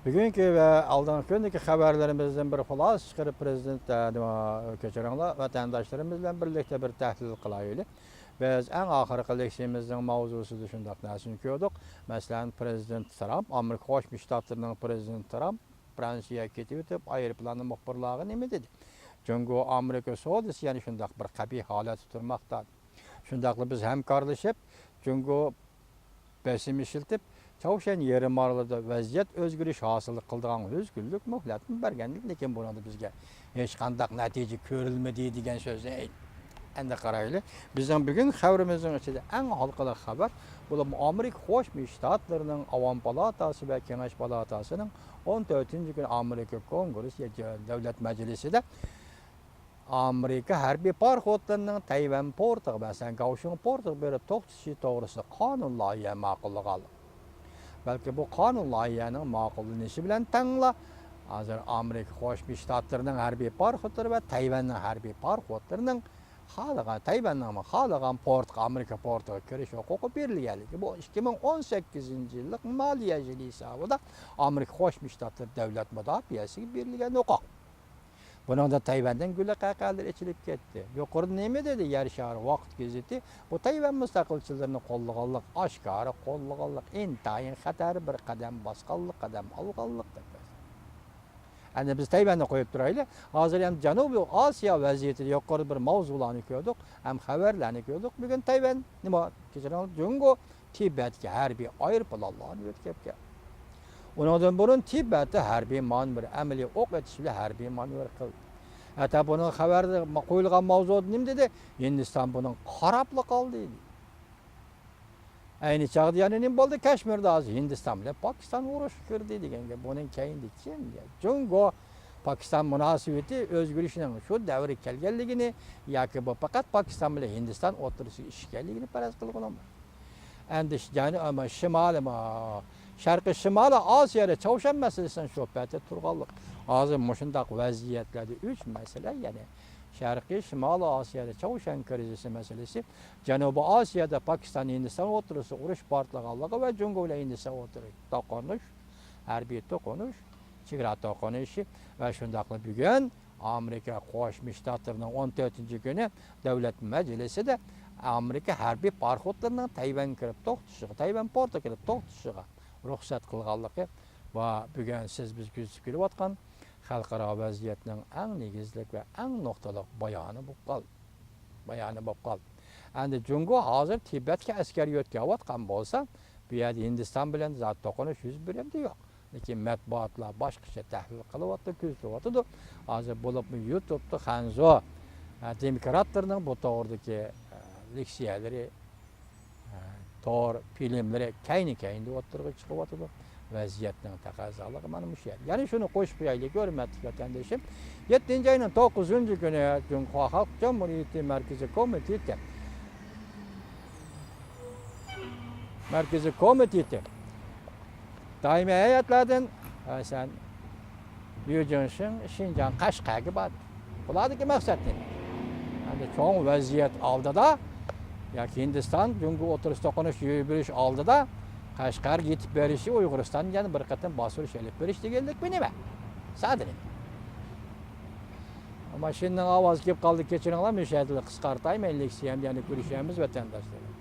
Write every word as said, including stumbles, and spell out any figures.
بۈگۈنكى ۋە ئالدىنقى كۈندىكى خەۋەرلىرىمىزدىن بىر خۇلاسە چىقىرىپ، پىرېزىدېنت، ئە، نېمە، كەچۈرۈڭلار، ۋەتەنداشلىرىمىز بىلەن بىرلىكتە بىر تەھلىل قىلايلى. بىز ئەڭ ئاخىرقى لېكسىيىمىزنىڭ ماۋزۇسىدا شۇنداق نەرسىنى كۆردۇق. مەسىلەن، پىرېزىدېنت ترامپ، ئامېرىكا قوشما شتاتلىرىنىڭ پىرېزىدېنتى ترامپ فرانسىيەگە كېتىۋېتىپ، ئايروپىلاندا مۇخبىرلارغا نېمە دېدى؟ جۇڭگو ئامېرىكا سودىسى يەنە شۇنداق بىر قەبىھ ھالەتتە تۇرماقتا. شۇنداقلا بىز ھەمكارلىشىپ، جۇڭگو بېسىم ئىشلىتىپ، چاۋشيەن يېرىم ئارىلىدا ۋەزىيەت ئۆزگىرىش ھاسىل قىلىدىغان ئۈزگۈنلۈك مۆھلەتنى بەرگەن، لېكىن بۇنىڭدا بىزگە ھېچقانداق نەتىجە كۆرۈلمىدى دېگەن سۆزنى ئەمدى قارايلى. بىزنىڭ بۈگۈن خەۋىرىمىزنىڭ ئىچىدە ئەڭ ھالقىلىق خەۋەر، بولۇپمۇ ئامېرىكا قوشما شتاتلىرىنىڭ ئاۋام پالاتاسى ۋە كېڭەش پالاتاسىنىڭ ئون تۆتىنچى كۈنى ئامېرىكا كونگرېسسى دەۋلەت مەجلىسىدە ئامېرىكا ھەربىي پاراخوتلىرىنىڭ تەيۋەن پورتىغا، مەسىلەن، گاۋشىڭ پورتىغا بېرىپ توختىشى توغرىسىدا قانۇن لايىھە ماقۇللىغان. بەلكى بۇ قانۇن لايىھەنىڭ ماقۇللىنىشى بىلەن تەڭلا، ھازىر ئامېرىكا قوشما شتاتلىرىنىڭ ھەربىي پاراخوتلىرى ۋە تەيۋەننىڭ ھەربىي پاراخوتلىرىنىڭ خالىغان، تەيۋەننىڭمۇ خالىغان پورتقا، ئامېرىكا پورتىغا كىرىش ھوقۇقى بېرىلگەنلىكى، بۇ ئىككى مىڭ ئون سەككىزىنچى يىللىق مالىيە يىلى ھېسابىدا ئامېرىكا قوشما شتاتلىرى دۆلەت مۇداپىئەسىگە بېرىلگەن ھوقۇق. بۇنىڭدا تەيۋەندىن گۈللە قەقەلىرى ئېچىلىپ كەتتى. يۇقىرىدا نېمە دېدى يەر شارى ۋاقىت گېزىتى؟ بۇ تەيۋەن مۇستەقىلچىلىرىنى قوللىغانلىق، ئاشكارا قوللىغانلىق، ئىنتايىن خەتەر بىر قەدەم باسقانلىق، قەدەم ئالغانلىق دەپ يازدى. ئەمدى بىز تەيۋەننى قويۇپ تۇرايلى. ھازىر ھەم جەنۇبىي ئاسىيا ۋەزىيىتىدە يۇقىرىدا بىر ماۋزۇلارنى كۆردۇق، ھەم خەۋەرلەرنى كۆردۇق. بۈگۈن تەيۋەن نېمە؟ كەچۈرۈڭلار، جۇڭگو تىبەتكە ھەربىي ئايروپىلانلارنى يۆتكەپ كەلدى. ئۇنىڭدىن بۇرۇن تىبەتتە ھەربىي مانېۋىر، ئەمەلىي ئوق ئېتىش بىلەن ھەربىي مانېۋىر قىلدى. ھەتتا بۇنىڭ خەۋەردە ما-، قويۇلغان ماۋزۇدا نېمە دېدى؟ ھىندىستان بۇنىڭغا قاراپلا قالدى دېدى. ئەينى چاغدا يەنە نېمە بولدى؟ كەشمىردە ھازىر ھىندىستان بىلەن پاكىستان ئۇرۇشقا كىردى دېگەن گەپ. بۇنىڭ كەينىدە كىم؟ جۇڭگو پاكىستان مۇناسىۋىتى ئۆزگىرىشىنىڭ شۇ دەۋرگە كەلگەنلىكىنى ياكى بۇ پەقەت پاكىستان بىلەن ھىندىستان ئوتتۇرىسىدىكى ئىش ئىكەنلىكىنى پەرەز قىلغىلى بولمايدۇ. ئەمدى ش-، يەنى، ئەمما شىمالىي، ما-، شەرقىي شىمالىي ئاسىيادا چاۋشيەن مەسىلىسىنىڭ شۇ پەتتە تۇرغانلىق. ھازىر مۇشۇنداق ۋەزىيەتلەردە ئۈچ مەسىلە، يەنى شەرقىي شىمالىي ئاسىيادا چاۋشيەن كىرىزىسى مەسىلىسى، جەنۇبىي ئاسىيادا پاكىستان، ھىندىستان ئوتتۇرىسىدا ئۇرۇش پارتلىغانلىقى ۋە جۇڭگو بىلەن ھىندىستان ئوتتۇرىسىدا توقۇنۇش، ھەربىي توقۇنۇش، چېگرا توقۇنۇشى ۋە شۇنداقلا بۈگۈن ئامېرىكا قوشما شتاتلىرىنىڭ ئون تۆتىنچى كۈنى دۆلەت مەجلىسىدە ئامېرىكا ھەربىي پاراخوتلىرىنىڭ تەيۋەنگە كىرىپ توختىشىغا، تەيۋەن پورتىغا كىرىپ توختىشىغا رۇخسەت قىلغانلىقى ۋە بۈگۈن سىز بىز كۆزىتىپ كېلىۋاتقان خەلقئارا ۋەزىيەتنىڭ ئەڭ نېگىزلىك ۋە ئەڭ نۇقتىلىق بايانى بولۇپ قالدى. بايانى بولۇپ قالدى. ئەمدى جۇڭگو ھازىر تىبەتكە ئەسكەر يۆتكەۋاتقان بولسا، بۇ يەردە ھىندىستان بىلەن زادى توقۇنۇش يۈز بېرەمدۇ؟ يوق. لېكىن مەتبۇئاتلار باشقىچە تەھلىل قىلىۋاتىدۇ، كۆزىتىۋاتىدۇ. ھازىر بولۇپمۇ يۇتۇبتا خەنزۇ، ئە، دېموكراتلىرىنىڭ بۇ توغرىدىكى، ئە، لېكسىيەلىرى، ئە، تور فىلىملىرى كەينى-كەينىدە ئوتتۇرىغا چىقىۋاتىدۇ. ۋەزىيەتنىڭ تەقەززالىقى مانا مۇشۇ يەردە. يەنە شۇنى قوشۇپ قويايلى، ھۆرمەتلىك ۋەتەندىشىم. يەتتىنچى ئاينىڭ توققۇزىنچى كۈنى جۇڭخۇا خەلق جۇمھۇرىيىتى مەركىزىي كومىتېتى، مەركىزىي كومىتېتى دائىمىي ھەيئەتلەردىن، مەسىلەن، ليۇ جىڭشىڭ شىنجاڭ قەشقەرگە باردى. بۇلاردىكى مەقسەت نېمە؟ ئەمدى چوڭ ۋەزىيەت ئالدىدا ياكى ھىندىستان جۇڭگو ئوتتۇرىسىدا توقۇنۇش يۈز بېرىش ئالدىدا قەشقەرگە يېتىپ بېرىشى، ئۇيغۇرىستاننى يەنە بىر قېتىم باستۇرۇش ئېلىپ بېرىش دېگەنلىكمۇ نېمە؟ سادە نېمە؟ ماشىنىنىڭ ئاۋازى كېلىپ قالدى، كەچۈرۈڭلار، مۇشۇ يەردىلا قىسقارتاي، مەن لېكسىيەمنى يەنە كۆرۈشەرمىز، ۋەتەنداشلار.